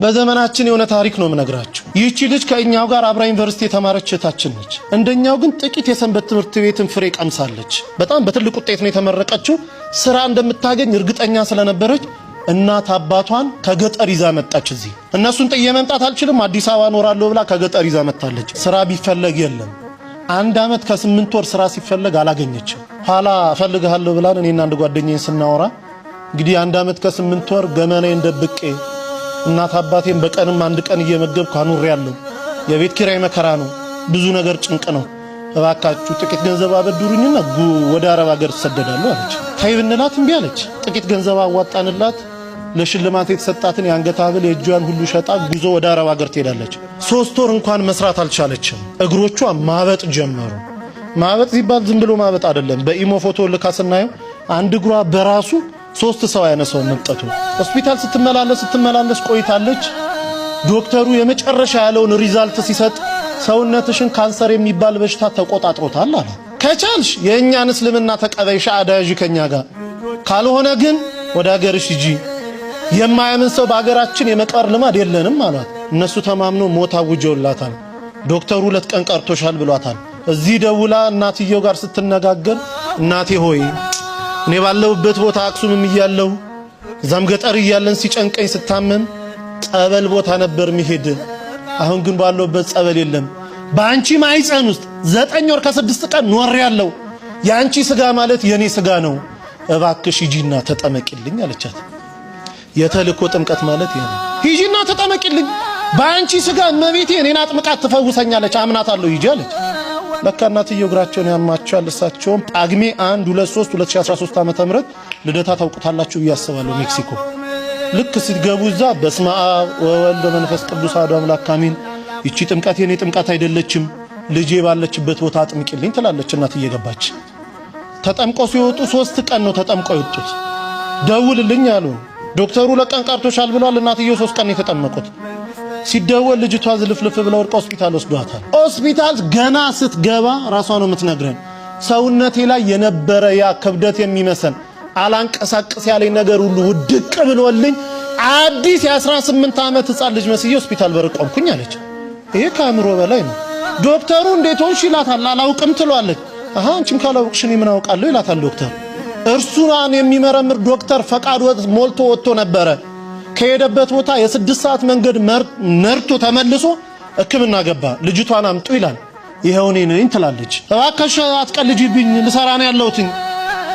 በዘመናችን የሆነ ታሪክ ነው የምነግራችሁ። ይህቺ ልጅ ከእኛው ጋር አብራ ዩኒቨርሲቲ የተማረች እህታችን ነች። እንደኛው ግን ጥቂት የሰንበት ትምህርት ቤትን ፍሬ ቀምሳለች። በጣም በትልቅ ውጤት ነው የተመረቀችው። ስራ እንደምታገኝ እርግጠኛ ስለነበረች እናት አባቷን ከገጠር ይዛ መጣች። እዚህ እነሱን ጥዬ መምጣት አልችልም፣ አዲስ አበባ እኖራለሁ ብላ ከገጠር ይዛ መጣለች። ስራ ቢፈለግ የለም። 1 ዓመት ከ8 ወር ስራ ሲፈለግ አላገኘችም። ኋላ እፈልግሃለሁ ብላን እኔና አንድ ጓደኛዬን ስናወራ፣ እንግዲህ 1 ዓመት ከ8 ወር ገመናዬን ደብቄ እናት አባቴን በቀንም አንድ ቀን እየመገብኩ አኑሬያለሁ። የቤት ኪራይ መከራ ነው፣ ብዙ ነገር ጭንቅ ነው። እባካችሁ ጥቂት ገንዘብ አበድሩኝና ወደ አረብ ሀገር እሰደዳለሁ አለች። ተይ ብንላት እምቢ አለች። ጥቂት ገንዘብ አዋጣንላት። ለሽልማት የተሰጣትን የአንገት ሐብል፣ የእጇን ሁሉ ሸጣ ጉዞ ወደ አረብ ሀገር ትሄዳለች። 3 ወር እንኳን መስራት አልቻለችም። እግሮቿ ማበጥ ጀመሩ። ማበጥ ሲባል ዝም ብሎ ማበጥ አይደለም። በኢሞ ፎቶ ልካ ስናየው አንድ እግሯ በራሱ ሶስት ሰው ያነሰው መምጠቱ። ሆስፒታል ስትመላለስ ስትመላለስ ቆይታለች። ዶክተሩ የመጨረሻ ያለውን result ሲሰጥ ሰውነትሽን ካንሰር የሚባል በሽታ ተቆጣጥሮታል አለ። ከቻልሽ የእኛን እስልምና ተቀበይ፣ ሻሃዳ ያዢ ከኛ ጋር፣ ካልሆነ ግን ወደ ሀገርሽ ሂጂ። የማያምን ሰው በሀገራችን የመቅበር ልማድ የለንም አሏት። እነሱ ተማምኖ ሞት አውጀውላታል። ዶክተሩ 2 ቀን ቀርቶሻል ብሏታል። እዚህ ደውላ እናትየው ጋር ስትነጋገር፣ እናቴ ሆይ፣ እኔ ባለሁበት ቦታ አክሱምም እያለሁ እዛም ገጠር እያለን ሲጨንቀኝ ስታመም ጸበል ቦታ ነበር ምሄድ። አሁን ግን ባለሁበት ጸበል የለም። በአንቺ ማህፀን ውስጥ 9 ወር ከ6 ቀን ኖሬያለሁ። የአንቺ ስጋ ማለት የኔ ስጋ ነው። እባክሽ ሂጂና ተጠመቂልኝ አለቻት። የተልእኮ ጥምቀት ማለት ይሄ ነው። ሂጂና ተጠመቂልኝ፣ በአንቺ ስጋ እመቤቴ እኔን አጥምቃት ትፈውሰኛለች፣ አምናታለሁ፣ ሂጂ አለች። ለካ እናትየው እግራቸውን ያማቸዋል። እሳቸውም ጳጉሜ 1 2 3 2013 ዓ.ም። ልደታ ታውቁታላችሁ ብዬ አስባለሁ። ሜክሲኮ ልክ ሲገቡ እዛ በስመ አብ ወወልድ ወመንፈስ ቅዱስ አሐዱ አምላክ አሜን። ይቺ ጥምቀት የኔ ጥምቀት አይደለችም፣ ልጄ ባለችበት ቦታ አጥምቂልኝ ትላለች እናት እየገባች። ተጠምቀው ሲወጡ 3 ቀን ነው ተጠምቀው የወጡት። ደውልልኝ አሉ። ዶክተሩ 2 ቀን ቀርቶሻል ብሏል። እናትየው 3 ቀን የተጠመቁት። ሲደወል ልጅቷ ዝልፍልፍ ብላ ወድቃ ሆስፒታል ወስዷታል። ሆስፒታል ገና ስትገባ ራሷ ነው የምትነግረን። ሰውነቴ ላይ የነበረ ያ ክብደት የሚመስል አላንቀሳቅስ ያለኝ ነገር ሁሉ ውድቅ ብሎልኝ አዲስ የ18 ዓመት ህፃን ልጅ መስዬ ሆስፒታል በር ቆምኩኝ አለች። ይሄ ከአእምሮ በላይ ነው። ዶክተሩ እንዴት ሆንሽ ይላታል። አላውቅም ትሏለች። አሃ፣ አንቺም ካላውቅሽ እኔ ምን አውቃለሁ ይላታል ዶክተር። እርሱን የሚመረምር ዶክተር ፈቃድ ሞልቶ ወጥቶ ነበረ። ከሄደበት ቦታ የ6 ሰዓት መንገድ ነርቶ ተመልሶ ሕክምና ገባ። ልጅቷን አምጡ ይላል። ይኸው እኔ ነኝ ትላለች። እባክሽ አትቀልጂብኝ፣ ልሰራ ነው ያለሁትኝ።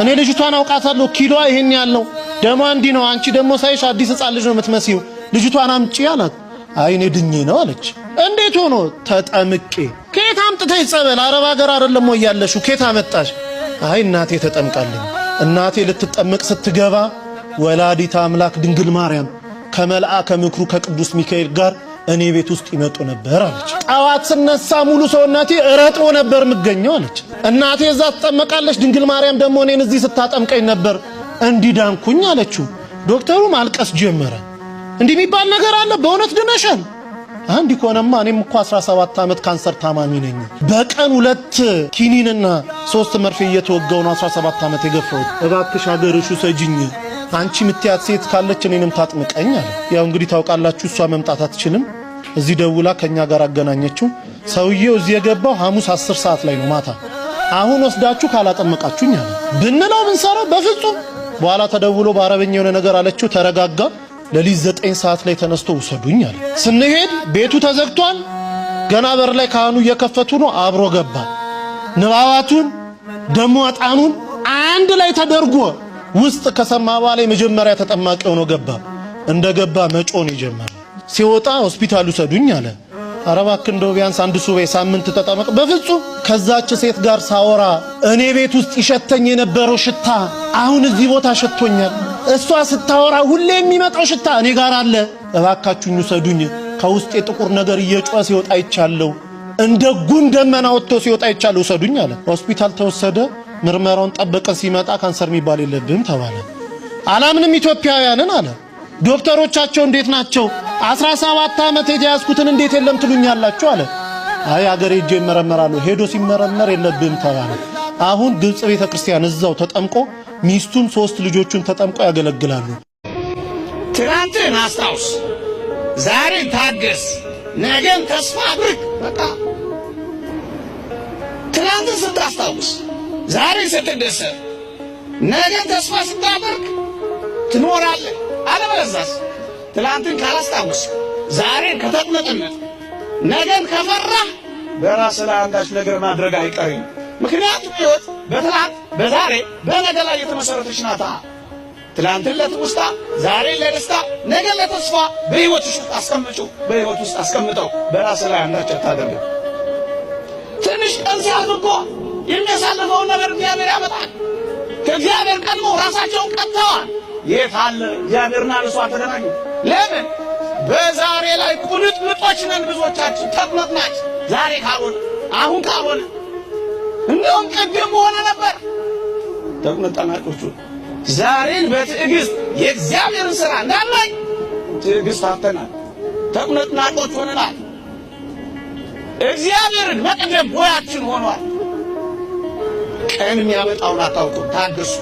እኔ ልጅቷን አውቃታለሁ። ኪሎዋ ይሄን ያለው፣ ደሟ እንዲህ ነው። አንቺ ደግሞ ሳይሽ አዲስ ሕፃን ልጅ ነው የምትመስዪው። ልጅቷን አምጪ አላት። አይ፣ እኔ ድኜ ነው አለች። እንዴት ሆኖ? ተጠምቄ። ከየት አምጥተሽ ጸበል? አረብ ሀገር አይደለም ወይ ያለሽው? ከየት አመጣሽ? አይ፣ እናቴ ተጠምቃልኝ። እናቴ ልትጠመቅ ስትገባ ወላዲተ አምላክ ድንግል ማርያም ከመልአከ ምክሩ ከቅዱስ ሚካኤል ጋር እኔ ቤት ውስጥ ይመጡ ነበር አለች። ጠዋት ስነሳ ሙሉ ሰውነቴ ረጥቦ ነበር የምገኘው አለች። እናቴ እዛ ትጠመቃለች፣ ድንግል ማርያም ደግሞ እኔን እዚህ ስታጠምቀኝ ነበር እንዲዳንኩኝ አለችው። ዶክተሩ ማልቀስ ጀመረ። እንዲህ የሚባል ነገር አለ? በእውነት ድነሻል? አንድ ከሆነማ እኔም እኮ 17 ዓመት ካንሰር ታማሚ ነኝ። በቀን ሁለት ኪኒንና ሶስት መርፌ እየተወጋው ነው 17 ዓመት የገፋሁት። እባክሽ ሀገርሽ ውሰጂኝ፣ አንቺ ምትያት ሴት ካለች እኔንም ታጥምቀኝ አለ። ያው እንግዲህ ታውቃላችሁ፣ እሷ መምጣት አትችልም። እዚህ ደውላ ከኛ ጋር አገናኘችው። ሰውዬው እዚህ የገባው ሐሙስ 10 ሰዓት ላይ ነው ማታ። አሁን ወስዳችሁ ካላጠመቃችሁኝ አለ። ብንለው ብንሰራው በፍጹም። በኋላ ተደውሎ በአረበኛ የሆነ ነገር አለችው። ተረጋጋ። ሌሊት 9 ሰዓት ላይ ተነስቶ ውሰዱኝ አለ። ስንሄድ ቤቱ ተዘግቷል። ገና በር ላይ ካህኑ እየከፈቱ ነው። አብሮ ገባ። ንባባቱን ደሞ ዕጣኑን አንድ ላይ ተደርጎ ውስጥ ከሰማ በኋላ የመጀመሪያ ተጠማቂ ሆኖ ገባ። እንደ ገባ መጮህ የጀመረ፣ ሲወጣ ሆስፒታል ውሰዱኝ አለ። ኧረ እባክህ እንደው ቢያንስ አንድ ሱባኤ ሳምንት ተጠመቅ። በፍጹም፣ ከዛች ሴት ጋር ሳወራ እኔ ቤት ውስጥ ይሸተኝ የነበረው ሽታ አሁን እዚህ ቦታ ሸቶኛል። እሷ ስታወራ ሁሌ የሚመጣው ሽታ እኔ ጋር አለ። እባካችሁኝ ውሰዱኝ። ከውስጤ ጥቁር ነገር እየጮኸ ሲወጣ አይቻለሁ። እንደ ጉም ደመና ወጥቶ ሲወጣ አይቻለሁ። ውሰዱኝ አለ። ሆስፒታል ተወሰደ። ምርመራውን ጠበቀን። ሲመጣ ካንሰር የሚባል የለብህም ተባለ። አላምንም ኢትዮጵያውያንን አለ። ዶክተሮቻቸው እንዴት ናቸው? 17 ዓመት የተያዝኩትን እንዴት የለም ትሉኛላችሁ አለ። አይ፣ አገሬ ሄጄ ይመረመራሉ። ሄዶ ሲመረመር የለብህም ተባለ። አሁን ግብጽ ቤተ ክርስቲያን እዛው ተጠምቆ ሚስቱን ሶስት ልጆቹን ተጠምቆ ያገለግላሉ። ትናንትህን አስታውስ። ዛሬን ታገስ፣ ነገን ተስፋ አድርግ። በቃ ትናንትን ስታስታውስ፣ ዛሬን ስትደሰት፣ ነገን ተስፋ ስታደርግ ትኖራለህ። አለበለዚያስ ትናንትን ካላስታውስ፣ ዛሬን ከተቁነጠነጥክ፣ ነገን ከፈራህ በራስህ ላይ አንዳች ነገር ማድረግ አይቀርም። ምክንያቱም ሕይወት በትናንት በዛሬ በነገ ላይ የተመሰረተች ናታ። ትናንትን ለትውስታ፣ ዛሬን ለደስታ፣ ነገን ለተስፋ በሕይወትሽ ውስጥ አስቀምጩ፣ በሕይወት ውስጥ አስቀምጠው። በራስህ ላይ አንዳች አታደርግም። ትንሽ ቀን ሲያልፍ እኮ የሚያሳልፈውን ነገር እግዚአብሔር ያመጣል። ከእግዚአብሔር ቀድሞ ራሳቸውን ቀጥተዋል። የት አለ እግዚአብሔርና እርሱ አልተገናኙ። ለምን? በዛሬ ላይ ቁንጥንጦች ነን ብዙዎቻችን፣ ተቁነጥናች። ዛሬ ካልሆነ አሁን ካልሆነ እንደውም ቅድም በሆነ ነበር። ተቁነጠናጮቹ ዛሬን በትዕግስት የእግዚአብሔርን ሥራ እንዳናይ ትዕግስት አጥተናል። ተቁነጥናጮች ሆነናል። እግዚአብሔርን መቅደም ቦያችን ሆኗል። ቀን የሚያመጣውን አታውቁም። ታገሱ።